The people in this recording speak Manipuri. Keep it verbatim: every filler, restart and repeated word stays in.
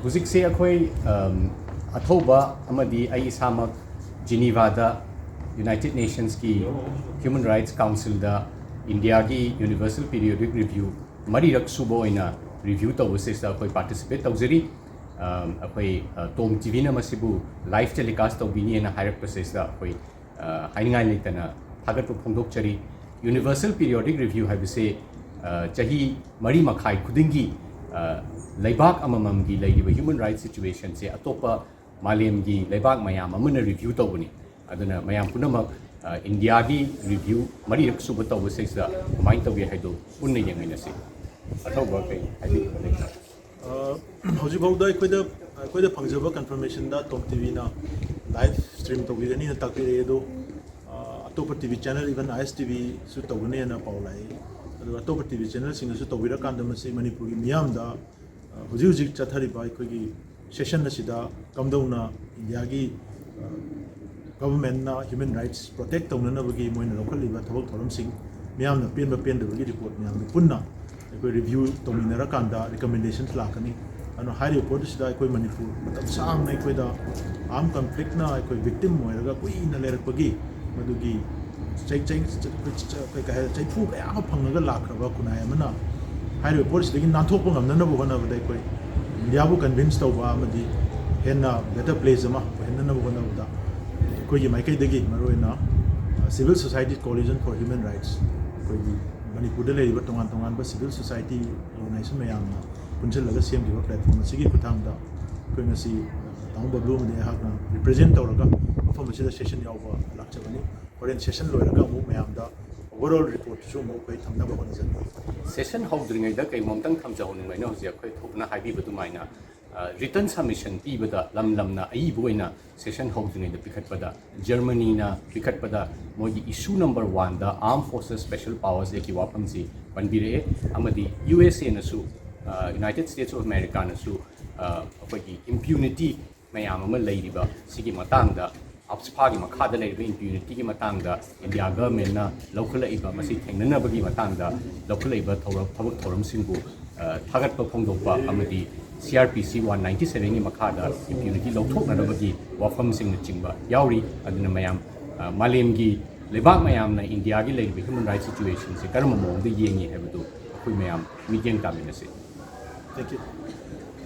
ꯍꯧꯖꯤꯛꯁꯦ ꯑꯩꯈꯣꯏ, ꯑꯝ, ꯑꯊꯧꯕ ꯑꯃꯗꯤ ꯑꯩ ꯏꯁꯥꯃꯛ ꯖꯤꯅꯤꯚꯥꯗ United Nations ꯀꯤ Human Rights Council ꯗ ꯏꯟꯗꯤꯌꯥꯒꯤ Universal Periodic Review ꯃꯔꯤꯔꯛ ꯁꯨꯕ ꯑꯣꯏꯅ review ꯇꯧꯕꯁꯤꯗ ꯑꯩꯈꯣꯏ participate ꯇꯧꯖꯔꯤ꯫ ꯑꯝ, ꯑꯩꯈꯣꯏ, ꯑ, ꯇꯣꯝ ꯇꯤ ꯚꯤꯅ ꯃꯁꯤꯕꯨ live telecast ꯇꯧꯕꯤꯅꯤꯅ ꯍꯥꯏꯔꯛꯄꯁꯤꯗ ꯑꯩꯈꯣꯏ, ꯑ, ꯍꯥꯏꯅꯤꯡꯉꯥꯏ ꯂꯩꯇꯅ ꯊꯥꯒꯠꯄ ꯐꯣꯡꯗꯣꯛꯆꯔꯤ꯫ Universal Periodic Review ꯍꯥꯏꯕꯁꯤ, ꯑ, ꯆꯍꯤ ꯃꯔꯤ ꯃꯈꯥꯏ ꯈꯨꯗꯤꯡꯒꯤ, ꯑ, ꯂꯩꯕꯥꯛ ꯑꯃꯃꯝꯒꯤ ꯂꯩꯔꯤꯕ human rights situation ꯁꯦ ꯑꯇꯣꯞꯄ ꯃꯥꯂꯦꯝꯒꯤ ꯂꯩꯕꯥꯛ ꯃꯌꯥꯝ ꯑꯃꯅ review ꯇꯧꯕꯅꯤ꯫ ꯑꯗꯨꯅ ꯃꯌꯥꯝ ꯄꯨꯝꯅꯃꯛ, ꯑ, ꯏꯟꯗꯤꯌꯥꯒꯤ review ꯃꯔꯤꯔꯛ ꯁꯨꯕ ꯇꯧꯕꯁꯤꯗ ꯀꯃꯥꯏꯅ ꯇꯧꯒꯦ ꯍꯥꯏꯗꯨ ꯄꯨꯟꯅ ꯌꯦꯡꯃꯤꯟꯅꯁꯤ꯫ ꯑꯊꯧꯕ ꯀꯩ ꯍꯥꯏꯕꯤꯅꯤꯡꯕ ꯂꯩꯕ꯭ꯔꯥ? ꯑ, ꯍꯧꯖꯤꯛꯐꯥꯎꯗ ꯑꯩꯈꯣꯏꯗ, ꯑꯩꯈꯣꯏꯗ ꯐꯪꯖꯕ confirmation ꯗ ꯇꯣꯝ ꯇꯤ ꯚꯤꯅ live stream ꯇꯧꯕꯤꯒꯅꯤꯅ ꯇꯥꯛꯄꯤꯔꯛꯑꯦ꯫ ꯑꯗꯣ, ꯑ, ꯑꯇꯣꯞꯄ ꯇꯤ ꯚꯤ channel, even ꯑꯥꯏ ꯑꯦꯁ ꯇꯤ ꯚꯤꯁꯨ ꯇꯧꯒꯅꯤꯅ ꯄꯥꯎ ꯂꯥꯛꯏ꯫ ꯑꯗꯨꯒ ꯑꯇꯣꯞꯄ ꯇꯤ ꯚꯤ channel ꯁꯤꯡꯅꯁꯨ ꯇꯧꯕꯤꯔꯀꯥꯟꯗ ꯃꯁꯤ ꯃꯅꯤꯄꯨꯔꯒꯤ ꯃꯤꯌꯥꯝꯗ, ꯑ, ꯍꯧꯖꯤꯛ ꯍꯧꯖꯤꯛ ꯆꯠꯊꯔꯤꯕ ꯑꯩꯈꯣꯏꯒꯤ session ꯑꯁꯤꯗ ꯀꯝꯗꯧꯅ ꯏꯟꯗꯤꯌꯥꯒꯤ, ꯑ, government ꯅ human rights protect ꯇꯧꯅꯅꯕꯒꯤ ꯃꯣꯏꯅ ꯂꯧꯈꯠꯂꯤꯕ ꯊꯕꯛ ꯊꯧꯔꯝꯁꯤꯡ, ꯃꯤꯌꯥꯝꯅ ꯄꯦꯟꯕ ꯄꯦꯟꯗꯕꯒꯤ report ꯃꯌꯥꯝꯗꯨ ꯄꯨꯟꯅ ꯑꯩꯈꯣꯏ review ꯇꯧꯃꯤꯟꯅꯔꯀꯥꯟꯗ recommendations ꯂꯥꯛꯀꯅꯤ꯫ ꯑꯗꯨꯅ ꯍꯥꯏꯔꯤꯕ ꯄꯣꯠ ꯑꯁꯤꯗ ꯑꯩꯈꯣꯏ ꯃꯅꯤꯄꯨꯔ ꯃꯇꯝ ꯁꯥꯡꯅ ꯑꯩꯈꯣꯏꯗ armed conflict ꯅ ꯑꯩꯈꯣꯏ victim ꯑꯣꯏꯔꯒ ꯀꯨꯏꯅ ꯂꯩꯔꯛꯄꯒꯤ ꯃꯗꯨꯒꯤ ꯆꯩ-, ꯆꯩ-, ꯑꯩꯈꯣꯏ ꯀꯩ ꯍꯥꯏ-, ꯆꯩꯐꯨ ꯀꯌꯥ ꯑꯃ ꯐꯪꯉꯒ ꯂꯥꯛꯈ꯭ꯔꯕ ꯈꯨꯟꯅꯥꯏ ꯑꯃꯅ ꯍꯥꯏꯔꯤꯕ ꯄꯣꯠꯁꯤꯗꯒꯤ ꯅꯥꯟꯊꯣꯛꯄ ꯉꯝꯅꯅꯕ ꯍꯣꯠꯅꯕꯗ ꯑꯩꯈꯣꯏ ꯏꯟꯗꯤꯌꯥꯕꯨ convince ꯇꯧꯕ ꯑꯃꯗꯤ ꯍꯦꯟꯅ better place ꯑꯃ ꯑꯣꯏꯍꯟꯅꯅꯕ ꯍꯣꯠꯅꯕꯗ ꯑꯩꯈꯣꯏꯒꯤ ꯃꯥꯏꯀꯩꯗꯒꯤ ꯃꯔꯨꯑꯣꯏꯅ, ꯑ, Civil Society Coalition for Human Rights, ꯑꯩꯈꯣꯏꯒꯤ ꯃꯅꯤꯄꯨꯔꯗ ꯂꯩꯔꯤꯕ ꯇꯣꯉꯥꯟ ꯇꯣꯉꯥꯟꯕ civil society organization ꯃꯌꯥꯝꯅ ꯄꯨꯟꯁꯤꯜꯂꯒ ꯁꯦꯝꯈꯤꯕ platform ꯑꯁꯤꯒꯤ ꯈꯨꯠꯊꯥꯡꯗ ꯑꯩꯈꯣꯏ ꯉꯁꯤ, ꯑ, ꯇꯥꯃꯣ ꯕꯕ꯭ꯂꯨ ꯑꯃꯗꯤ ꯑꯩꯍꯥꯛꯅ represent ꯇꯧꯔꯒ ꯃꯐꯝ ꯑꯁꯤꯗ session ꯌꯥꯎꯕ ꯂꯥꯛꯆꯕꯅꯤ꯫ ꯍꯣꯔꯦꯟ session ꯂꯣꯏꯔꯒ ꯑꯃꯨꯛ ꯃꯌꯥꯝꯗ overall report ꯁꯨ ꯑꯃꯨꯛ ꯑꯩꯈꯣꯏ ꯊꯝꯅꯕ ꯍꯣꯠꯅꯖꯒꯅꯤ꯫ Session ꯍꯧꯗ꯭ꯔꯤꯉꯩꯗ ꯀꯩꯒꯨꯝꯕ ꯑꯝꯇꯪ ꯊꯝꯖꯍꯧꯅꯤꯡꯕ ꯑꯩꯅ ꯍꯧꯖꯤꯛ ꯑꯩꯈꯣꯏ ꯊꯣꯛꯅ ꯍꯥꯏꯕꯤꯕ ꯑꯗꯨꯃꯥꯏꯅ, ꯑ, written submission ꯄꯤꯕꯗ ꯂꯝ ꯂꯝꯅ ꯑꯏꯕ ꯑꯣꯏꯅ session ꯍꯧꯗ꯭ꯔꯤꯉꯩꯗ ꯄꯤꯈꯠꯄꯗ ꯖꯔꯃꯅꯤꯅ ꯄꯤꯈꯠꯄꯗ ꯃꯣꯏꯒꯤ issue number one ꯗ Armed Forces Special Powers Act ꯀꯤ ꯋꯥꯐꯝꯁꯤ ꯄꯟꯕꯤꯔꯛꯑꯦ꯫ ꯑꯃꯗꯤ ꯌꯨ ꯑꯦꯁ ꯑꯦꯅꯁꯨ, ꯑ, United States of America ꯅꯁꯨ, ꯑ, ꯑꯩꯈꯣꯏꯒꯤ impunity ꯃꯌꯥꯝ ꯑꯃ ꯂꯩꯔꯤꯕ ꯁꯤꯒꯤ ꯃꯇꯥꯡꯗ, ꯑꯞꯁꯐꯥꯒꯤ ꯃꯈꯥꯗ ꯂꯩꯔꯤꯕ impunity ꯒꯤ ꯃꯇꯥꯡꯗ ꯏꯟꯗꯤꯌꯥ government ꯅ ꯂꯧꯈꯠꯂꯛꯏꯕ, ꯃꯁꯤ ꯊꯦꯡꯅꯅꯕꯒꯤ ꯃꯇꯥꯡꯗ ꯂꯧꯈꯠꯂꯛꯏꯕ ꯊꯧꯔꯝ, ꯊꯕꯛ ꯊꯧꯔꯝꯁꯤꯡꯕꯨ, ꯑ, ꯊꯥꯒꯠꯄ ꯐꯣꯡꯗꯣꯛꯄ ꯑꯃꯗꯤ, C R P C one ninety seven ꯒꯤ ꯃꯈꯥꯗ impunity ꯂꯧꯊꯣꯛꯅꯅꯕꯒꯤ ꯋꯥꯐꯝꯁꯤꯡꯅꯆꯤꯡꯕ ꯌꯥꯎꯔꯤ꯫ ꯑꯗꯨꯅ ꯃꯌꯥꯝ, ꯑ, ꯃꯥꯂꯦꯝꯒꯤ ꯂꯩꯕꯥꯛ ꯃꯌꯥꯝꯅ ꯏꯟꯗꯤꯌꯥꯒꯤ ꯂꯩꯔꯤꯕ human rights situation ꯁꯦ ꯀꯔꯝꯕ ꯃꯑꯣꯡꯗ ꯌꯦꯡꯉꯤ ꯍꯥꯏꯕꯗꯨ ꯑꯩꯈꯣꯏ ꯃꯌꯥꯝ ꯃꯤꯠꯌꯦꯡ ꯇꯥꯃꯤꯟꯅꯁꯤ꯫ Thank you.